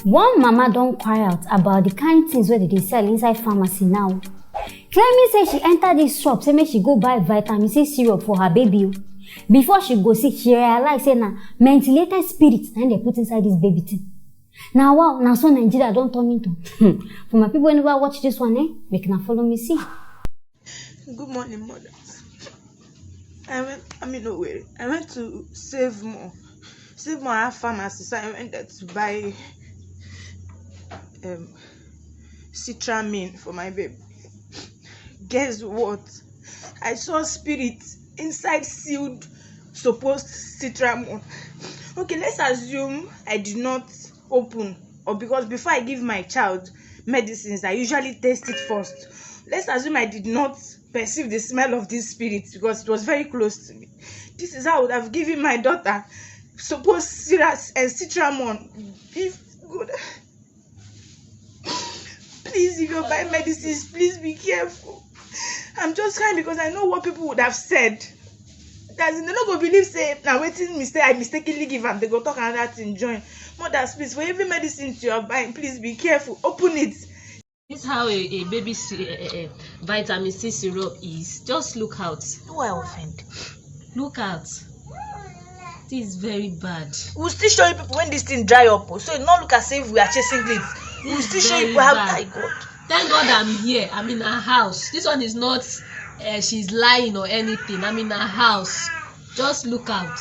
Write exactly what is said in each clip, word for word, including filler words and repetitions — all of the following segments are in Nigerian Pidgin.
One mama don cry out about the kind things wey dey dey sell inside pharmacy now, claiming say she enter this shop say make she go buy vitamin C syrup for her baby o. Before she go see, she realize say na mentholated spirit na im dem put inside this baby thing. Na wow, na so Nigeria don turn into. For my people wey never watch this one, eh, make una follow me see. Good morning, mothers. I went, I mean, no way. I went to Save More. Save More have pharmacy, so I went there to buy um, Citramin for my baby. Guess what? I saw spirit inside sealed, supposed Citramin. Okay, let's assume I did not open, or because before I give my child medicines, I usually taste it first. Let's assume I did not perceive the smell of this spirit because it was very close to me. This is how I would have given my daughter supposed Ciras and Citramin. If good, please, if you buy medicines, please be careful. I'm just crying because I know what people would have said. As in, they no go believe say na wetin mistake I mistakenly give am. They go talk another thing join. Mothers, please, for every medicine you are buying, please be careful. Open it. This how a, a baby see, a, a, a vitamin C syrup is. Just look out. Who I offend? Look out. This is very bad. We'll still show you people when this thing dry up. Oh. So not look as if we are chasing it. We'll still show you people how I got. Thank God I'm here. I'm in her house. This one is not uh, she's lying or anything. I'm in her house. Just look out.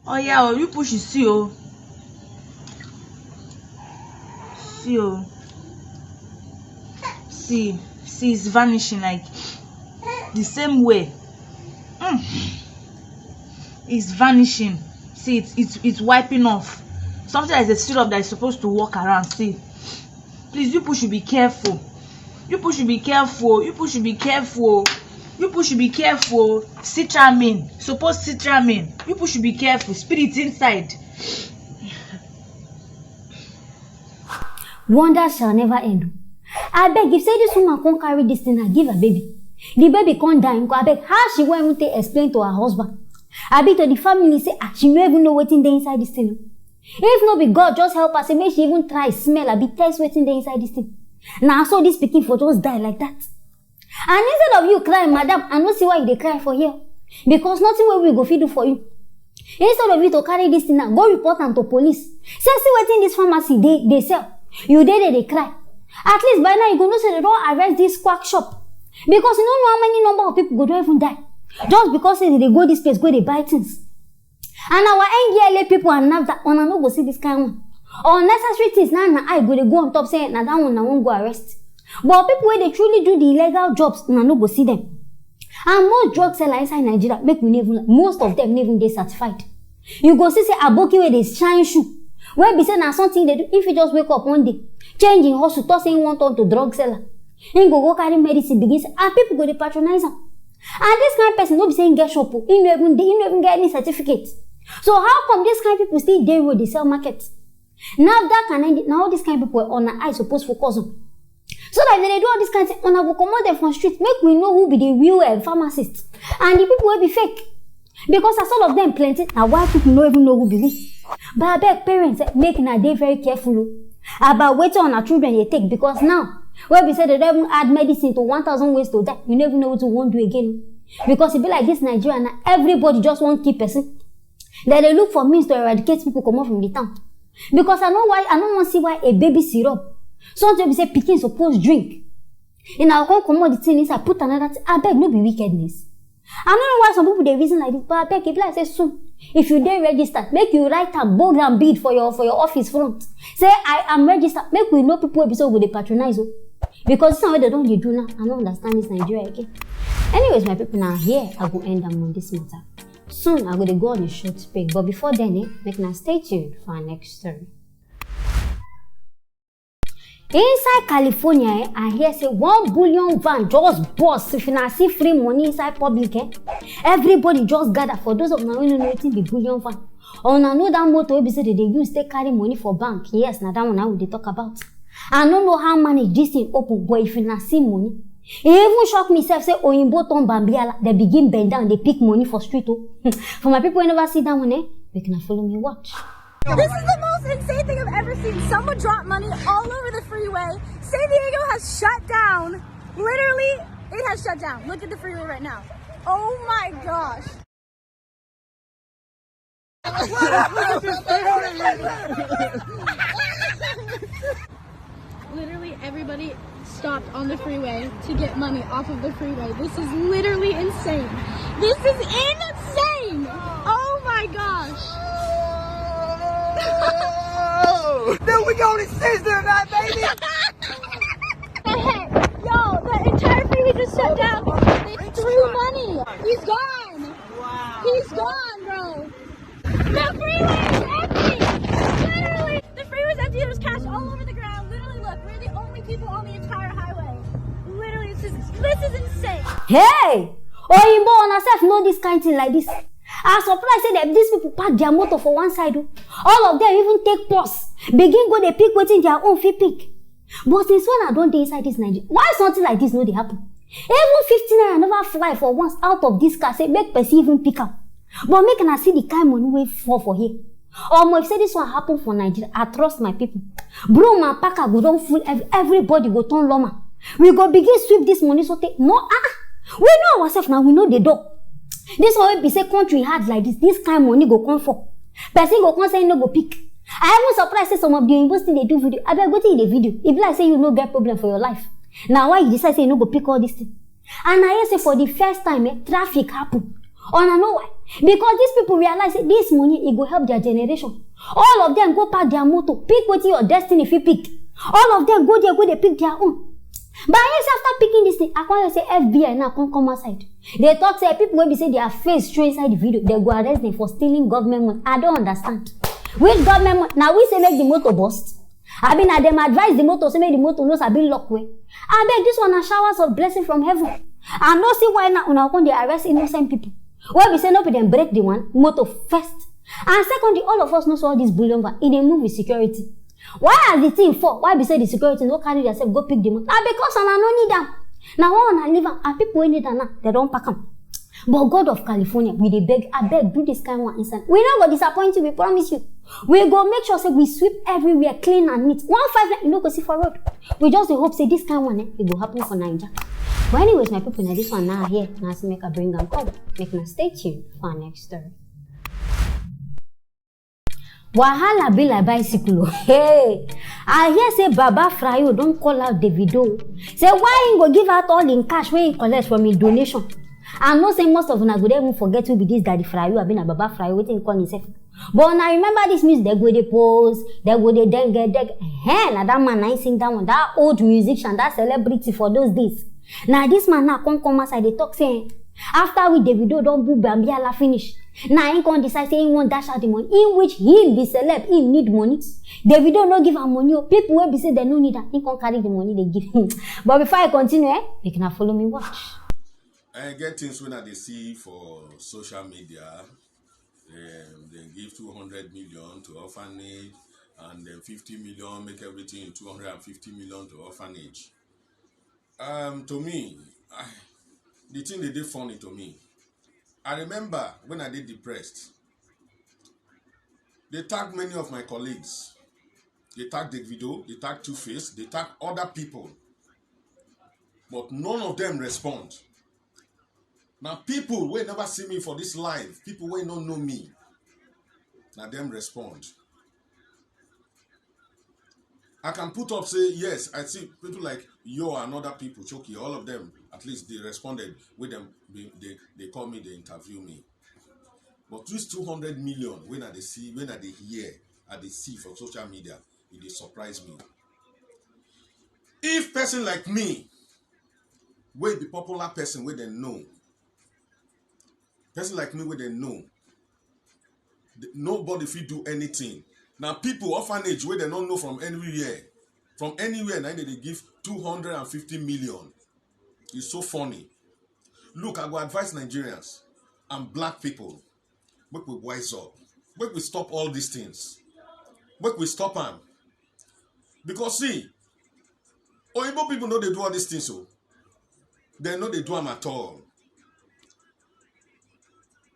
Oh yeah, oh, you push it, see, oh. See, oh. See, see, it's vanishing like the same way. Mm. It's vanishing. See, it's, it's, it's wiping off. Something like a syrup that is supposed to walk around. See, please, you people should be careful. You people should be careful. You people should be careful. You people should be careful. Citramin, supposed citramin. You people should be careful. Spirit inside. Wonders shall never end. Abeg, if say this woman come carry this thing and give her baby, the baby come die, nko, abeg, how she wan even take explain to her husband? Abi to the family say ah, she no even know wetin dey inside this thing. If no be God just help her say make she even try smell abi taste wetin dey inside this thing, na so this pikin for just die like that. And instead of you crying, madam, I no see why you dey cry for here. Because nothing wey we go fit do for you. Instead of you to carry this thing now, go report am to police. Say see wetin this pharmacy dey dey sell. You dey there dey cry. At least by now you go know say they don arrest this quack shop. Because you no know how many number of people go don even die. Just because say they dey go this place go dey buy things. And our N D L A people and NAFDAC, una no go see this kind one. Unnecessary things na na eye go dey go on top say na that one na wan go arrest. But people wey dey truly do the illegal jobs, una no go see them. And most drug seller inside Nigeria, make we no even lie, most of them no even dey certified. You go see say aboki wey dey shine shoe, wey be say na something dey do, if he just wake up one day, change him hustle, talk say he wan turn to drug seller, he go go carry medicine begin sell, and people go dey patronize am. And this kind person no be say he get shop o, he no even dey, he no even get any certificate. So how come this kind people still dey road dey sell market? NAFDAC and N D, na all this kind people una eye suppose focus on. So that if they dey do all this kind thing, una go comot them from street. Make we know who be the real uh, pharmacist and the people wey be fake. Because as all of them plenty, na why people no even know who be who. But abeg parents, eh, make una dey very careful o about wetin una children dey take, because now wey be say they don even add medicine to one thousand ways to die, we no even know wetin we wan do again. Because e be like this Nigeria na everybody just wan kill person. Dem dey look for means to eradicate people comot from the town. Because I no why I no wan see why a baby syrup, something wey be say pikin suppose drink, una go come comot the thing inside put another thing. Abeg, no be wickedness? I no know why some people dey reason like this, but abeg, e be like say soon, if you dey registered, make you write am, bold and big for your for your office front. Say I am registered. Make we know people wey be say we go dey patronize o. Because this one wey dem don dey do now, I no understand this Nigeria again. Anyways, my people, na here I go end am on this matter. Soon I go dey go on a short break, but before then, eh, make una stay tuned for our next story. Inside California, eh, I hear say one bullion van just burst. If una see free money inside public, eh, everybody just gather. For those of una wey no know wetin be bullion van, una know that motor wey be say dem dey use take carry money for bank. Yes, na that one na we dey talk about. I no know how manage this thing open, but if una see money, e even shock me sef say oyinbo turn bambiala, dem begin bend down dey pick money for street o. For my people wey never see that one, eh, make una follow me watch. This is the most insane thing I've Drop money all over the freeway. San Diego has shut down. Literally, it has shut down. Look at the freeway right now. Oh my gosh. Literally everybody stopped on the freeway to get money off of the freeway. This is literally insane. This is insane. Oh my gosh. Then we going to scissor that, baby. Yo, the entire freeway just shut down. They threw money. He's gone. He's gone, bro. The freeway is empty. Literally, the freeway is empty. There's cash all over the ground. Literally, look, we're the only people on the entire highway. Literally, it's just, this is insane. Hey! Oyinbo, una sef know this kind thing like this. I surprised say that these people park their motor for one side o. All of them even take pause, begin go dey pick wetin their own fit pick. But since when I don dey inside this Nigeria, why something like this no dey happen? Even fifty naira never fly for once out of this car say make person even pick am. But make una see the kind money wey fall for here. Omo, if say this one happen for Nigeria, I trust my people. Broom and packer go don full, every, everybody go turn lawma. We go begin sweep this money so tey no ah ah. We know ourselves now, we know the door. This one wey be say country hard like this, this kind money go come for. Person go come say no go pick. I even surprised say some of the oyinbo still dey do video. Abeg, wetin you dey video? E be like say you no get problem for your life. Na why you decide say you no go pick all this thing? And I hear say for the first time, eh, traffic happen. Una know why? Because these people realize say this money e go help their generation. All of them go pack their motor, pick wetin your destiny fit pick. All of them go there go dey pick their own. But I hear say after picking this thing, I come hear say F B I now come come outside. They talk say people wey be say their face show inside the video, they go arrest them for stealing government money. I don't understand. Which government money? Now we say make the motor burst. I mean, I dem advise the motor say make the motor no sabi lock way. I beg, this one na showers of blessing from heaven. I no see why now una come dey arrest innocent people. Wey be say no be dem break the one motor first. And secondly, all of us know say all this bullion van e dey move with security. Why as the thing fall, why be say the security no carry themselves go pick the motor? Na because una no need am. Na one una leave am, and people wey need am now, they don pack am. But God of California, we dey beg, abeg do this kind one inside. We no go disappoint you, we promise you. We go make sure say we sweep everywhere clean and neat. One five naira, you no go see for road. We just dey hope say this kind one, eh, e go happen for Naija. But anyways, my people, na this one now here. Now see make I bring am come. Make una stay tuned for our next story. Wahala be like bicycle o. Hey, I hear say Baba Frayo don call out Davido. Say why him go give out all him cash wey he collect from him donation. I know say most of una go dey even forget who be this Daddy Frayo, abi na Baba Frayo, wetin he call himself. But una remember this music, they go dey pose, they go dey denge denge. Hey, na that man na him sing that one, that old musician, that celebrity for those days. Na this man now come come outside dey talk say, eh, after we Davido don boo Bambiala finish, na him come decide say he wan dash out the money. In which he be celeb, he need money. Davido no give am money o. People wey be say they no need am, he come carry the money they give him. But before I continue, eh, make una follow me watch. I get things when I dey see for social media. Um, they give two hundred million to orphanage, and then fifty million, make everything two hundred and fifty million to orphanage. Um, to me, I, the thing they dey funny to me. I remember when I did depressed, they tagged many of my colleagues. They tagged Davido, they tagged Two Face, they tagged other people. But none of them respond. Now people wey never see me for this life, people wey no know me, na them respond. I can put up say yes, I see people like Yo and other people, Chucky, all of them at least they responded with them. They, they, they call me, they interview me. But this two hundred million when I dey see, when I dey hear, I dey see for social media, it dey surprise me. If person like me, wey be popular person wey dem know, person like me wey dem know, th- nobody fit do anything. Na people orphanage wey dem no know from anywhere, from anywhere na im dem dey give two hundred and fifty million. It's so funny. Look, I go advise Nigerians and black people, make we wise up, make we stop all these things, make we stop am. Because see, Oyibo people no dey do all these things o. Dem no dey do am at all.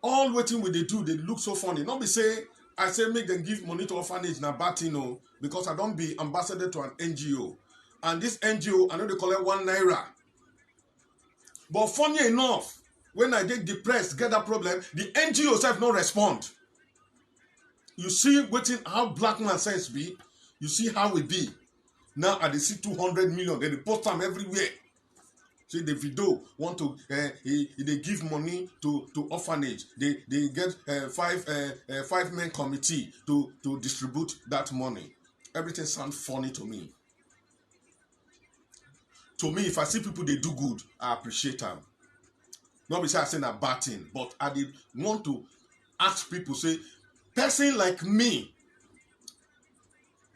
All wetin we dey do dey look so funny. No be say I say make dem give money to orphanage, na bad thing o, because I don be ambassador to an N G O, and this N G O, I no dey collect one naira. But funny enough, when I dey depressed, get that problem, the N G O sef no respond. You see wetin, how black man sense be? You see how e be? Now I dey see two hundred million, dem dey post am everywhere. Say Davido want to, uh, he, he dey give money to, to orphanage. They, they get, uh, five, uh, uh, five men committee to, to distribute that money. Everything sound funny to me. To me, if I see people dey do good, I appreciate am. No be say I say na bad thing, but I dey want to ask people say, person like me,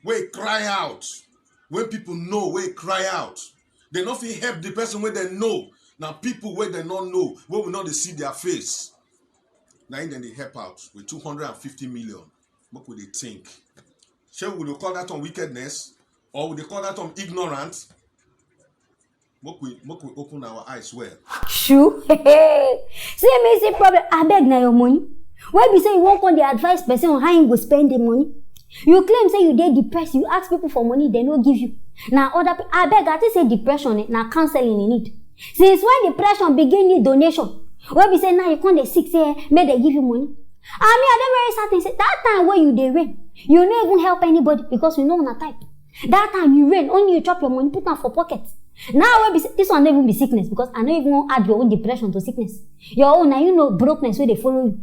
wey cry out, when people know, wey cry out, they no fit help the person wey dem know. Na people wey dem no know, wey we no dey see their face, na im dem dey help out with two hundred and fifty million. Make we dey think. Shey we dey call that one wickedness, or we dey call that one ignorant? Make we, make we open our eyes well. Shoo. See me see problem. Abeg, na your money. Wey be say you wan come dey advise person on how him go spend the money. You claim say you dey depressed, you ask people for money, dem no give you. Na other pe- abeg, I think say depression, eh, na counseling e need. Since when depression begin need donation? Wey be say now you come dey sick, say, eh, make dem give you money. I mean, I dey very certain say that time wey you dey rain, you no even help anybody because you know una type. That time you rain, only you chop your money, put am for pocket. Now wey be say, this one no even be sickness, because I no even wan add your own depression to sickness. Your own, na you know brokenness wey dey follow you.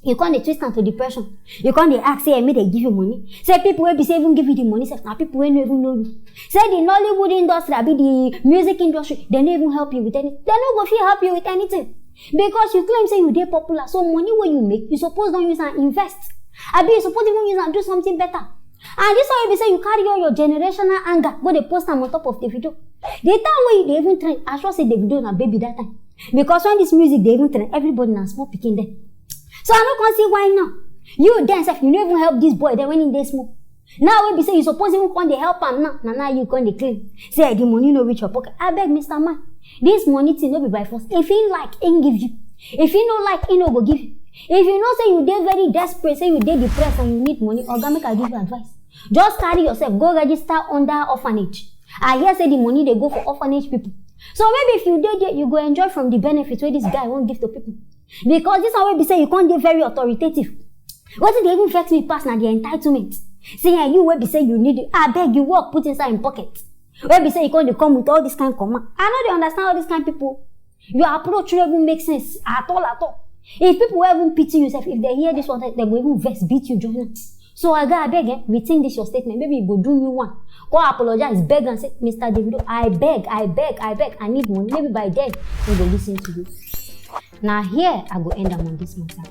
You come dey twist am to depression. You come dey ask say, eh, make dem give you money. Say people wey be say even give you the money sef, na people wey no even know you. Say the Nollywood industry, abi the music industry, dem no even help you with any, dem no go fit help you with anything. Because you claim say you dey popular, so money wey you make, you suppose don use am invest. Abi you suppose even use am do something better. And this one wey be say you carry all your generational anger, go dey post am on top of Davido. The time wey you dey even trend, I sure say Davido na baby that time. Because when this music dey even trend, everybody na small pikin dem. So I no come see why now. You then sef, you no even help this boy then when he dey small. Now wey be say you suppose even come dey help am now, na now you come dey claim say, eh, the money no reach your pocket. Abeg, Mister Man, this money thing no be by force. If he like, he give you. If he no like, he no go give you. If you know say you dey very desperate, say you dey depressed and you need money, oga, make I give you advice. Just carry yourself, go register under orphanage. I hear say the money dey go for orphanage people. So maybe if you dey there, you go enjoy from the benefits wey this guy wan give to people. Because this one wey be say you come dey very authoritative. Wetin dey even vex me pass na the entitlement. Say, eh, you wey be say you need it, abeg, you work put inside im pocket. Wey be say you come dey come with all this kind command. I no dey understand all this kind people. Your approach no even make sense at all, at all. If people wey even pity you sef, if dem hear this one, dem go even vex beat you join am. So I go abeg, eh, rethink this your statement. Maybe you go do new one. Go apologize, beg and say, Mister Davido, I beg, I beg, I beg, I need money. Maybe by then, he go listen to you. Now here, I go end am on this matter.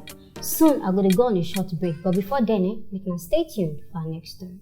Soon, I go dey go on a short break, but before then, eh, make una stay tuned for our next story.